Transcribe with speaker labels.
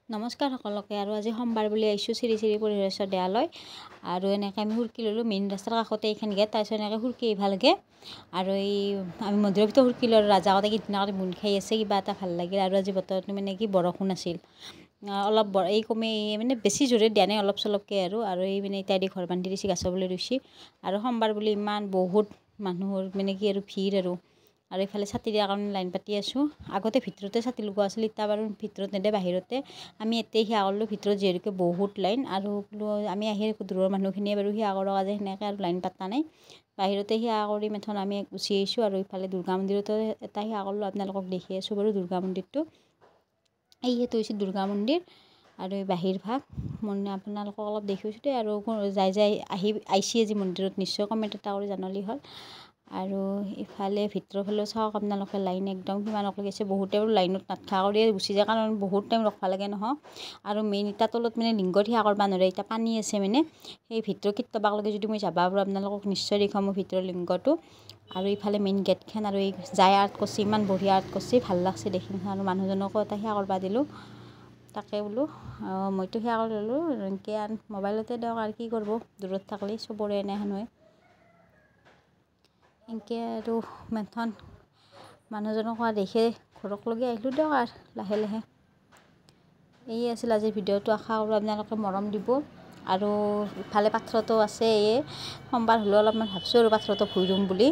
Speaker 1: নমস্কাৰ সকলোকে। আৰু আজি সোমবাৰ বুলি আহিছোঁ শ্ৰী শ্ৰী পৰিহৰেশ্বৰ দেৱালয়। আৰু এনেকৈ আমি সুৰকি ল'লোঁ, মেইন ৰাস্তাৰ কাষতে এইখন গেট। তাৰপিছত এনেকৈ সুৰকি আহিব লাগে। আৰু এই আমি মন্দিৰৰ ভিতৰত সুৰকিলোঁ আৰু ৰাজাকতে কি ধুনীয়াকৈ বুন খাই আছে, কিবা এটা ভাল লাগিল। আৰু আজি বতৰটো মানে কি বৰষুণ আছিল অলপ, এই কমে মানে বেছি জোৰে দিয়া নাই, অলপ চলপকৈ। আৰু আৰু এই মানে ইত্যাদি ঘৰ বান্ধি দিছে, গাছৰ পুলি ৰুইছে। আৰু সোমবাৰ বুলি ইমান বহুত মানুহৰ মানে কি আৰু ভিৰ। আৰু আৰু এইফালে ছাতি দিয়াৰ কাৰণে লাইন পাতি আছোঁ। আগতে ভিতৰতে ছাতি লগোৱা আছিল, এতিয়া বাৰু ভিতৰত নেদে, বাহিৰতে। আমি ইয়াতে সেৱা কৰিলোঁ, ভিতৰত যিহেতুকে বহুত লাইন। আৰু বোলো আমি আহি দূৰৰ মানুহখিনিয়ে বাৰু সেৱা কৰা যায় সেনেকৈ, আৰু লাইন পাতা নাই, বাহিৰতে সেৱা কৰি মাথোন আমি গুচি আহিছোঁ। আৰু ইফালে দুৰ্গা মন্দিৰতো এটা সেৱা কৰিলোঁ, আপোনালোকক দেখি আছোঁ বাৰু দুৰ্গা মন্দিৰটো। এই সেইটো হৈছে দুৰ্গা মন্দিৰ আৰু এই বাহিৰ ভাগ মানে আপোনালোকক অলপ দেখুৱাইছোঁ দেই। আৰু যাই যাই আহি আহিছে আজি মন্দিৰত, নিশ্চয় কমেণ্ট এটা কৰি জনালি হ'ল। আৰু ইফালে ভিতৰৰ ফালেও চাওক আপোনালোকে, লাইন একদম কিমানক লাগিছে। বহুতে বাৰু লাইনত নাথকা কৰিয়ে গুচি যায়, কাৰণ বহুত টাইম ৰখবা লাগে নহয়। আৰু মেইন এতিয়া তলত মানে লিংগত সেৱা কৰিব নোৱাৰে, এতিয়া পানী আছে। মানে সেই ভিতৰৰ কীৰ্তবাক লৈকে যদি মই যাব পাৰোঁ, আপোনালোকক নিশ্চয় দেখুৱাম মই ভিতৰৰ লিংগটো। আৰু ইফালে মেইন গেটখন আৰু এই যাই আৰ্ট কৰিছে, ইমান বঢ়িয়া আৰ্ট কৰিছে, ভাল লাগছে দেখি। আৰু মানুহজনকো এটা সেৱা কৰিব দিলোঁ, তাকে বোলো মইতো সেৱা কৰি ল'লোঁ এনেকৈ আৰু মোবাইলতে দিয়ক। আৰু কি কৰিব, দূৰত থাকিলে চবৰে এনেহেন হয় এনেকৈ। আৰু মেথন মানুহজনক হোৱা দেখি ঘৰক লগি আহিলোঁ দিয়ক আৰু লাহে লাহে। এই আছিল আজিৰ ভিডিঅ'টো, আশা কৰোঁ আপোনালোকে মৰম দিব। আৰু ইফালে পাথৰটো আছে, এই সোমবাৰ হ'লেও অলপমান ভাবছোঁ আৰু পাথৰটো ভুই ৰুম বুলি।